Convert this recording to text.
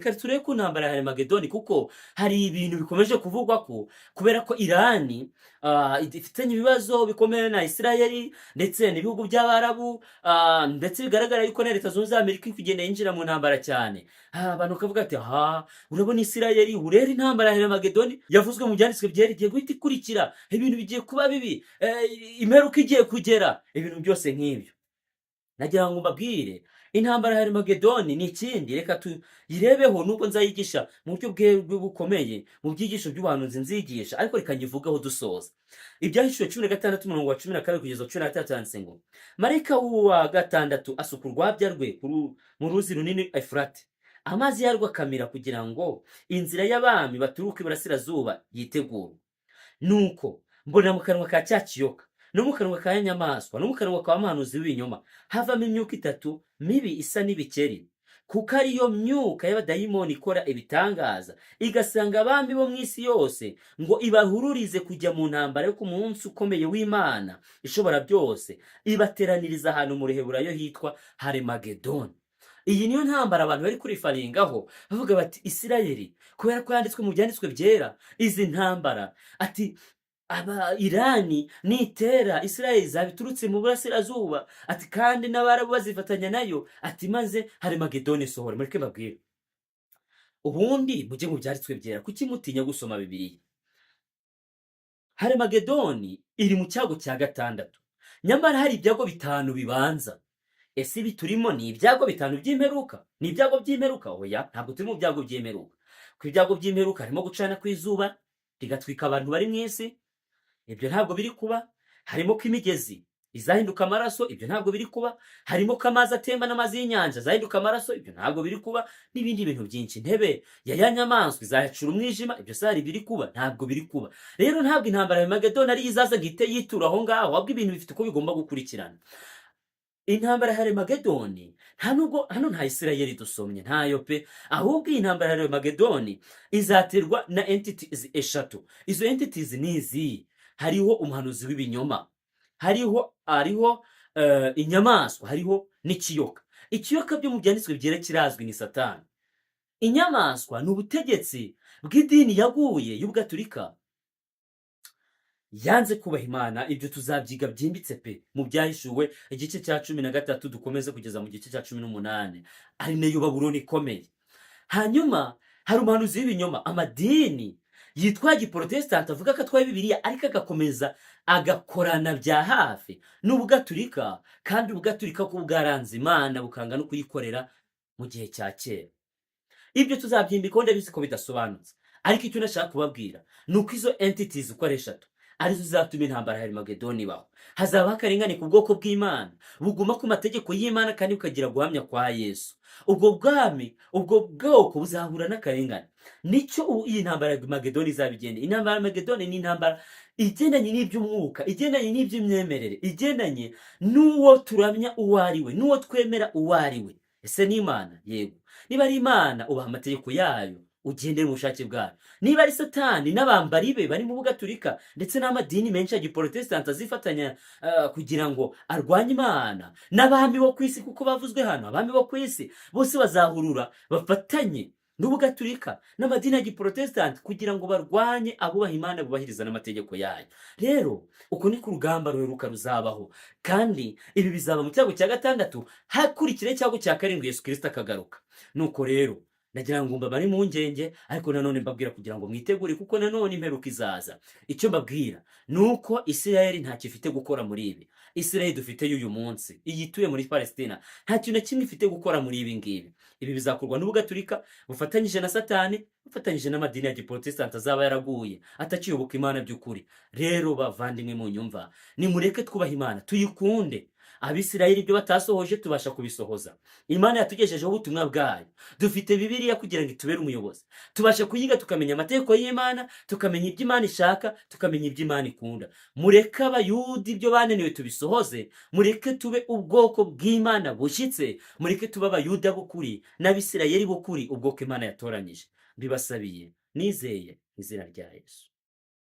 Reka turebe ku ntambara ya Harimagedoni, kuko hari ibintu bikomeje kuvugwa ko kubera ko Irani ifitanye ibibazo bikomeye na Isirayeli ndetse n'ibihugu by'Abarabu, ndetse bigaragara yuko na Leta Zunze Ubumwe za Amerika iri kugenda yinjira mu ntambara cyane. Abantu bakavuga ati: "Ha, urabona Isirayeli, ubu rero intambara ya Harimagedoni yavuzwe mu byanditswe byera igiye guhita ikurikira, ibintu bigiye kuba bibi, imperuka igiye kugera," ibintu byose nk'ibyo. Nagira ngo mbabwire, intambara ya Harimagedoni ni ikindi, reka tuyirebeho, nubwo nzayigisha mu buryo bwe bukomeye mu byigisho by'ubuhanuzi nzigisha, ariko reka nyivugeho dusoza. Ibyahishuwe 16, umurongo wa 12 kugeza 13, handitse ngo: "Marayika wa gatandatu asuka urwabya rwe mu ruzi runini Efurate, amazi yarwo akamira, kugira ngo inzira y'abami baturuka iburasirazuba yitegurwe. Nuko mbona mu kanwa ka cya kiyoka, no mu kanwa ka nyamaswa, no mu kanwa ka muhanuzi w'ibinyoma havamo imyuka itatu mibi isa n'ibikeri, kuko ariyo myuka y'abadayimoni ikora ibitangaza, igasanga abami bo mu isi yose ngo ibahururize kujya mu ntambara yo ku munsi ukomeye w'Imana ishobora byose. Ibateraniriza ahantu mu Ruheburayo hitwa Harimagedoni." Iyi niyo ntambara abantu bari kurifaringaho, bavuga bati Isirayeli, kubera ko yanditswe mu byanditswe byera izi ntambara, ati aba Irani nitera Isirayeli zabiturutse mu burasirazuba, ati kandi n'Abarabu bazifatanya nayo, ati maze Harimagedoni isohore. Mureke mbabwire, ubundi mujye mu byanditswe byera. Kuki mutinya gusoma Bibiliya? Harimagedoni iri mu cyago cya gatandatu, nyamara hari ibyago bitanu bibanza. Ese ibi turimo ni ibyago bitanu by'imperuka? Ni ibyago by'imperuka? Oya, ntabwo turi mu byago by'imperuka. Ku ibyago by'imperuka harimo gucana kw'izuba rigatwika abantu bari mu isi, ibyo ntabwo biri kuba. Harimo ko imigezi izahinduka amaraso, ibyo ntabwo biri kuba. Harimo ko amazi atemba n'amazi y'inyanja azahinduka amaraso, ibyo ntabwo biri kuba, n'ibindi bintu byinshi. Intebe ya nyamaswa izahacura umwijima, ibyo se hari biri kuba? Ntabwo biri kuba. Rero ntabwo intambara ya Magedoni ariyo izaza ngo ihite yitura aho ngaho, ahubwo ibintu bifite uko bigomba gukurikirana. Intambara ya Harimagedoni, nta nubwo hano nta Isirayeli dusomye, ntayo pe. Ahubwo iyi ntambara ya Harimagedoni izaterwa na entities eshatu. Izo entities ni izihe? Hariho umuhanuzi w'ibinyoma, hariho inyamaswa, hariho n'ikiyoka. Ikiyoka byo mu byanditswe byera kirazwi, ni Satani. Inyamaswa ni ubutegetsi bw'idini yaguye y'Ubugaturika yanze kubaha Imana. Ibyo tuzabyiga byimbitse pe mu Byahishuwe igice cya 13, dukomeze kugeza mu gice cya 18, ari nayo Babuloni ikomeye. Hanyuma hari umuhanuzi w'ibinyoma, amadini yitwa giporotesitanti avuga ko atwaye Bibiliya, ariko agakomeza agakorana bya hafi n'Ubugaturika, kandi Ubugaturika ko bwaranze Imana, bukanga no kuyikorera mu gihe cya kera. Ibyo tuzabyimbikaho, ndabizi ko bidasobanutse, ariko icyo nashaka kubabwira ni uko izo entities uko ari eshatu arizo zizatuma intambara ya Harimagedoni ibaho. Hazabaho akarengane ku bwoko bw'Imana buguma ku mategeko y'Imana kandi bukagira guhamya kwa Yesu. Ubwo bwami, ubwo bwoko buzahura n'akarengane. Nicyo ubu iyi ntambara ya Magedoni izaba igenda. Intambara ya Magedoni ni intambara igendanye n'iby'umwuka, igendanye n'iby'imyemerere, igendanye n'uwo turamya uwo ari we, n'uwo twemera uwo ari we. Ese ni Imana? Yego. Niba ari Imana, ubaha amategeko yayo, ugendere mu bushake bwayo. Niba ari Satani n'abambari be bari mu Bugaturika ndetse n'amadini menshi ya giporotesitanti azifatanya kugira ngo arwanye Imana, n'abami bo ku isi, kuko bavuzwe hano, abami bo ku isi bose bazahurura bafatanye n'Ubugaturika n'amadini ya giporotesitanti kugira ngo barwanye abubaha Imana, bubahiriza n'amategeko yayo. Rero uko niko urugamba ruheruka ruzabaho, kandi ibi bizaba mu cyago cya gatandatu, hakurikiraho icyago cya karindwi, Yesu Kirisito akagaruka. Nuko rero nagira ngo mbabare impungenge, ariko nanone mbabwira kugira ngo mwitegure, kuko nanone imperuka izaza. Icyo mbabwira ni uko Isirayeli ntacyo ifite gukora muri ibi. Isirayeli dufite y'uyu munsi, iyi ituye muri Palestina, nta kintu na kimwe ifite gukora muri ibi ngibi. Ibi bizakorwa n'Ubugaturika bufatanyije na Satani, bufatanyije n'amadini ya giporotesitanti azaba yaraguye, atakiyoboka Imana by'ukuri. Rero bavandimwe mu nyumva, nimureke twubahe Imana, tuyikunde. Abisirayeli ibyo batasohoje tubasha kubisohoza. Imana yatugejejeho ubutumwa bwayo, dufite Bibiliya kugira ngo itubere umuyobozi, tubashe kuyiga, tukamenya amategeko y'Imana, tukamenya ibyo Imana ishaka, tukamenya ibyo Imana ikunda. Mureke Abayuda ibyo bananiwe tubisohoze. Mureke tube ubwoko bw'Imana bushyitse. Mureke tube Abayuda b'ukuri n'Abisirayeli b'ukuri, ubwoko Imana yatoranyije. Mbibasabiye nizeye mu izina rya Yesu.